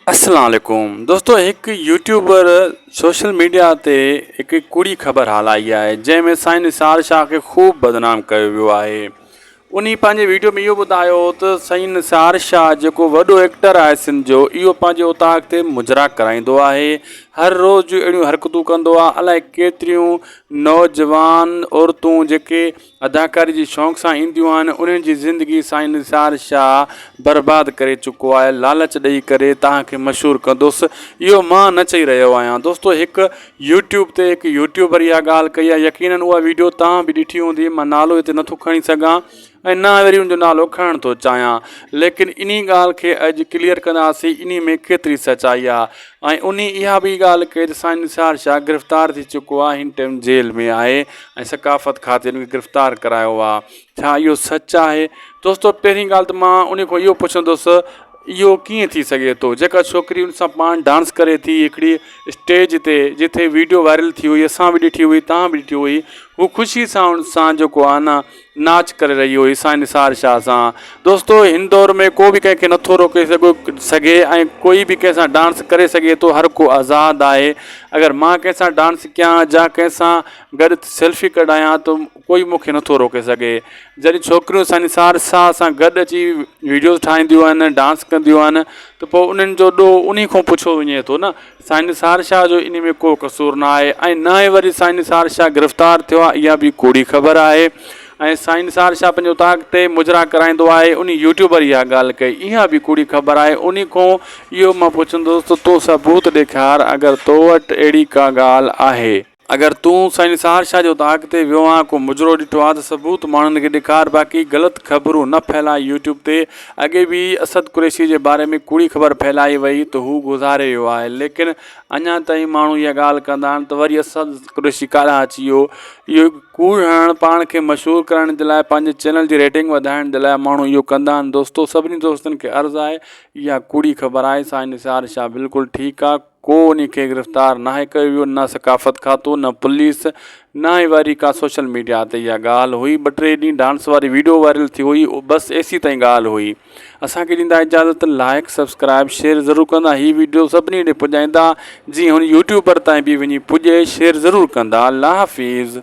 السلام عليڪم دوستو هڪ يوٽيوبر سوشل ميڊيا تي هڪ ڪوڙي خبر هلائي آهي جنهن ۾ سائين نثار شاهه کي خوب بدنام ڪيو ويو آهي انهي پنهنجي ويڊيو ۾ اهو ٻڌايو ته سائين نثار شاهه جيڪو وڏو ايڪٽر آهي سنڌ جو اهو پنهنجي اوطاق تي مجرا ڪرائيندو آهي هر روز جون اهڙيون حرڪتون ڪندو آهي الائي ڪيتريون نوجوان عورتون جيڪي اداڪاري جي شوق سان اينديون آهن انهن جي زندگي سائين نثار شاهه برباد ڪري چڪو آهي لالچ ڏئي ڪري توهان کي مشهور ڪندس اهو مان نه چئي رهيو آهيان دوستو هڪ يوٽيوب تي هڪ يوٽيوبر اها ڳالهه ڪئي آهي يقينن اها ويڊيو توهان به ڏٺي هوندي مان نالو هتي نٿو کڻي سگهان ۽ نه وري ان جو نالو کڻڻ ٿو چاهيان ليڪن انهي ڳالهه کي اڄ ڪليئر ڪنداسين انهي ۾ ڪيتري سچائي آهي ۽ انهي اها به ڳالهه ڪئي ته سائين نثار شاهه گرفتار ٿي چڪو آهي هن ٽائيم جيل ۾ آهي ۽ ثقافت کاتي ان کي گرفتار ڪرايو آهي ڇا اهو سچ آهي دوستو پهرين ڳالهه ته مان ان کان اهو پڇندس اهو ڪيئن ٿي سگهي ٿو جيڪا ڇوڪري ان سان پاڻ ڊانس ڪري ٿي هڪڙي اسٽيج تي جتي ويڊيو وائرل ٿي هئي اسان به ڏٺي هئي توهان به ڏٺي هئي هو خوشي سان ان سان جيڪو آهي نه ناچ ڪري رهي هئي سائين نثار شاهه سان دوستو هن دور ۾ ڪو به ڪنهن کي نٿو روڪي سگهي ۽ ڪوئي به ڪنهن سان ڊانس ڪري سگهي ٿو هر ڪو آزاد آهي اگر مان ڪنهن سان ڊانس ڪيان جا ڪنهن سان گڏ سيلفي ڪڍايان ته ڪوئي مون کي نٿو روڪي سگهي جڏهن ڇوڪريون سائين نثار شاهه سان گڏ اچي ويڊيوز ٺاهينديون آهن ڊانس ڪنديون آهن ته پوء انهن جو ڏوهه انهي کان پڇيو وڃي ٿو نه سائين نثار شاهه جو انهي ۾ ڪو قصور نه آهي ۽ نه ئي وري سائين نثار شاهه گرفتار ٿيو آهي اها به ڪوڙي خبر آهي ۽ سائين نثار شاهه پنهنجي اوطاق تي مجرا ڪرائيندو آهي انهي يوٽيوبر اها ڳالهه ڪئي اها به ڪوڙي خبر آهي انهي کان اهو مان پڇندس ته تون ثبوت ڏيکار اگر تو وٽ اهڙي ڪا ڳالهه آهي. اگر تون سائين نثار شاهه جي اوطاق تي ويو آن ڪو مجرو ڏٺو آ ته ثبوت ماڻهن کي ڏيکار باقي غلط خبرون نه ڦهلاء يوٽيوب تي اڳي به اسد قريشي جي باري ۾ ڪوڙي خبر ڦهلائي وئي ته هو گذاري ويو آهي ليڪن اڃا تائين ماڻهو اها ڳالهه ڪندا آهن ته وري اسد قريشي ڪاڏانهن اچي ويو اهو ڪوڙ هڻڻ پاڻ کي مشهور ڪرڻ جي لاء پنهنجي چينل جي ريٽنگ وڌائڻ جي لاء ماڻهو اهو ڪندا آهن دوستو سڀني دوستن کي عرض آهي اها ڪوڙي خبر آهي سائين نثار شاهه بلڪل ٺيڪ آ ڪو انهي کي گرفتار ناهي ڪيو ويو نه ثقافت کاتو نه پوليس نه ئي وري ڪا سوشل ميڊيا تي اها ڳالهه هئي ٻه ٽي ڏينهن ڊانس واري ويڊيو وائرل ٿي هئي بس ايسي تائين ڳالهه هئي اسان کي ڏيندا اجازت لائڪ سبسڪرائب شيئر ضرور ڪندا هي ويڊيو سڀني ڏي پڄائيندا جيئن هن يوٽيوبر تائين به وڃي پڄي شيئر ضرور ڪندا الله حافظ.